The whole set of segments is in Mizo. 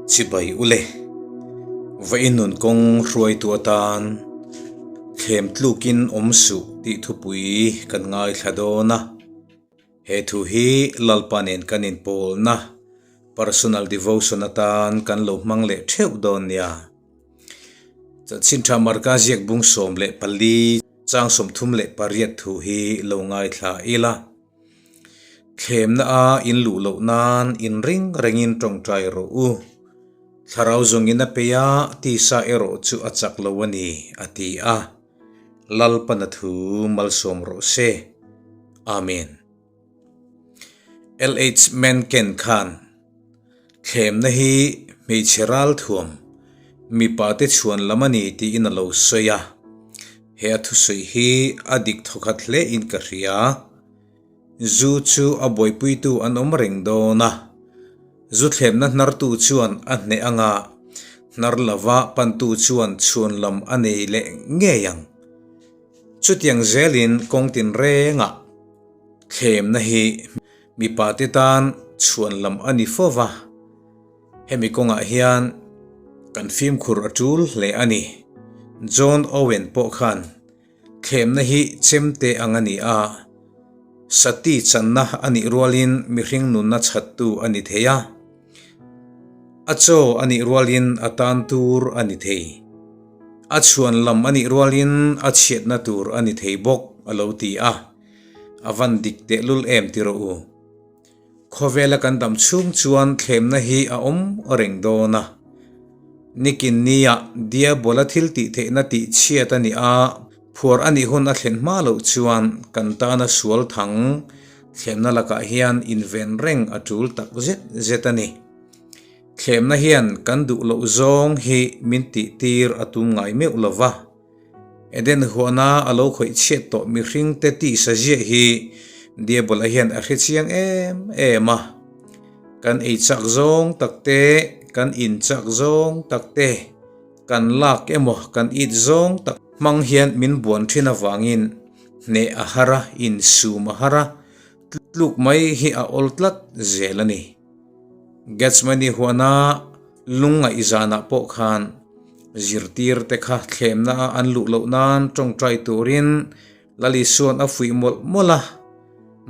Chibai ule. Va in nun kawng hruaitu atan thlem tlukin awm suh tih thupui kan ngaithla dawn a. He thu hi Lalpa nen kan inpawlna, personal devotion atan kan lo hmang leh theuh dawn nia. Chanchin tha Marka ziak bung 14 chang 38 thu hi lo ngaithla ila. Thlemna a in luh loh nan in ring rengin tawngtai rawh u. Thlarau zawngin a pei a, tisa erawh chu a chak lo a ni, a ti a. Lalpana thu malsawm rawh se. Amen. LH Mencken khan thlemna hi hmeichhe ralthuam mipa te chhuan lam a ni tiin a lo sawi a. He a thusawi hi a dik thawkhat hle in ka hria. Zu chu a buaipuitu an awm reng dawn a. Zu thlemna hnartu chuan a hneh anga hnar lova pantu chuan chhuan lam a nei leh ngei ang. Chutiang zelin kawng tinrengah thlemna hi mipa te tan chhuan lam a ni fo va, hemi kawngah hian kan fimkhur a tul hle a ni. John Owen pawh khan thlemna hi chemte ang a ni a, sati channa a nih rualin mihring nunna chhattu a ni thei a, a chaw a nih rualin a tan tur a ni thei. A chhuan lam a nih rualin a chhiatna tur a ni thei bawk, a lo ti a. A van dik tehlul em ti rawh u. Khawvela kan dam chhung chuan thlemna hi a awm reng dawn a. Nikin nia Diabola thil tih theihna tih chhiat a nih a, phuar a nih hun a thlen hma loh chuan kan tana sual thang thlemna lakah hian inven reng a tul tak zet zet a ni. Thlemna hian kan duh loh zawng hi min tih tir a tum ngai meuh lo va. Eden huana a lo khawih chhiat tawh mihring te tisa ziah hi Diabol-a hian a hre chiang em em a. Kan ei chak zawng tak te, kan in chak zawng tak te, kan lak emaw kan it zawng tak hmang hian min buan thin avangin hneh a har a, insum a har a, tluk mai hi a awl tlat zel a ni. Gethsemane huana lungngaih zanah pawh khan zirtirte kha thlemna a an luh loh nan tawngtai turin Lal Isua'n a fuih mawlh mawlh a,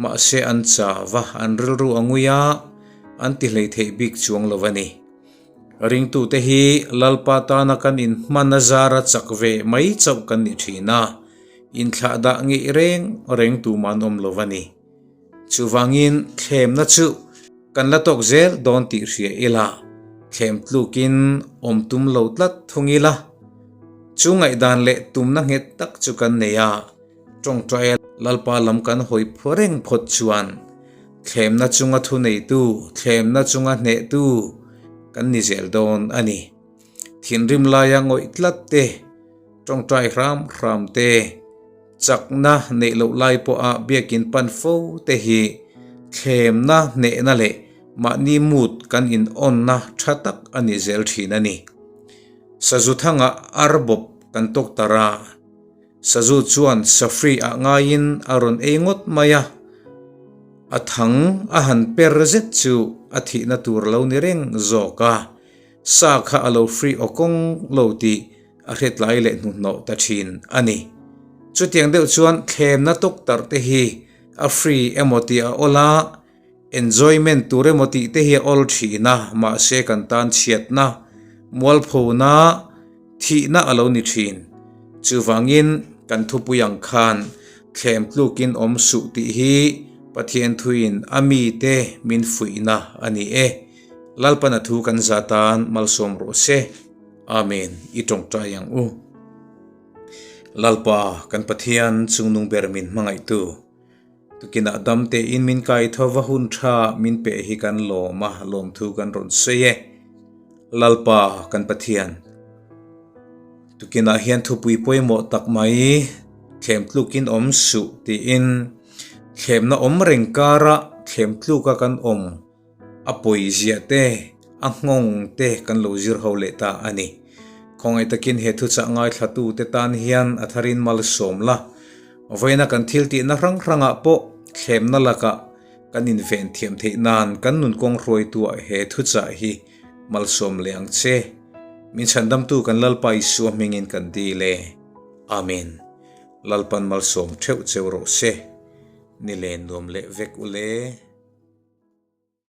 mahse an chau va, an rilru a ngui a, an ti hlei theih bik chuang lo a ni. Ringtute hi Lalpa tana kan inhman a zara chak ve mai chauh kan ni thin a, inthlahdah ngeih reng reng tumah an awm lo a ni. Chuvangin thlemna chu kan la tawk zel dawn tih hria ila, thlem tlukin awm tum lo tlat thung ila. Chu ngaihdan leh tumna nghet tak chu kan nei a, tawngtai Lalpa lam kan hawi phuah reng phawt chuan thlemna chunga thuneitu, thlemna chunga hnehtu kan ni zel dawn a ni. Thinrim laia ngawih tlat te, tawngtai hram hram te, Chakna neih loh lai pawha biakin pan fo te hi thlemna hnehna leh mahni mood kan inawnna tha tak a ni zel thin a ni. Sazu thangah arbawp kan tawk tar a, sazu chuan safri ah ngaiin a rawn ei ngawt mai a, a thang a han per zet chu a thihna tur lo ni reng zawk a, sa kha a lo free awkawng lo tih a hretlai leh hnuhnawh ta thin a ni. Chutiang deuh chuan thlemna tawktarh te hi a free emaw tih a awl a, enjoyment tur emaw tih te hi a awl thin a, mahse kan tan chhiatna, mualphona, thihna a lo ni thin. Chuvangin kan thupui ang khan thlem tlukin awm suh tih hi Pathian thuin a mite min fuihna a ni e. Lalpana thu kan za tan malsawm rawh se. Amen, i tawngtai ang u. Lalpa, kan Pathian chungnung ber min hmangaihtu, tukinah dam tein min kai tho va hun tha min pe hi kan lawm a, lawmthu kan rawn sawi e. Lalpa, kan Pathian, tukinah hian thupui pawimawh tak mai, thlem tlukin awm suh tiin thlemna awm reng kara thlem tluka kan awm A pawi ziah te, a nghawng te kan lo zir ho leh ta a ni. Khawngaih takin he thuchah ngaithlatu te tan hian a tharin malsawm la. Vawiina kan thil tihna hrang hrangah pawh thlemna lakah kan inven thiam theih nan kan nun kawng hruaituah he thuchah hi Malsawm leh ang che. Min chhandamtu kan Lalpa Isua hmingin kan dil e. Amen. Lalpan malsawm theuh cheu rawh se. Ni len nuam leh vek u le.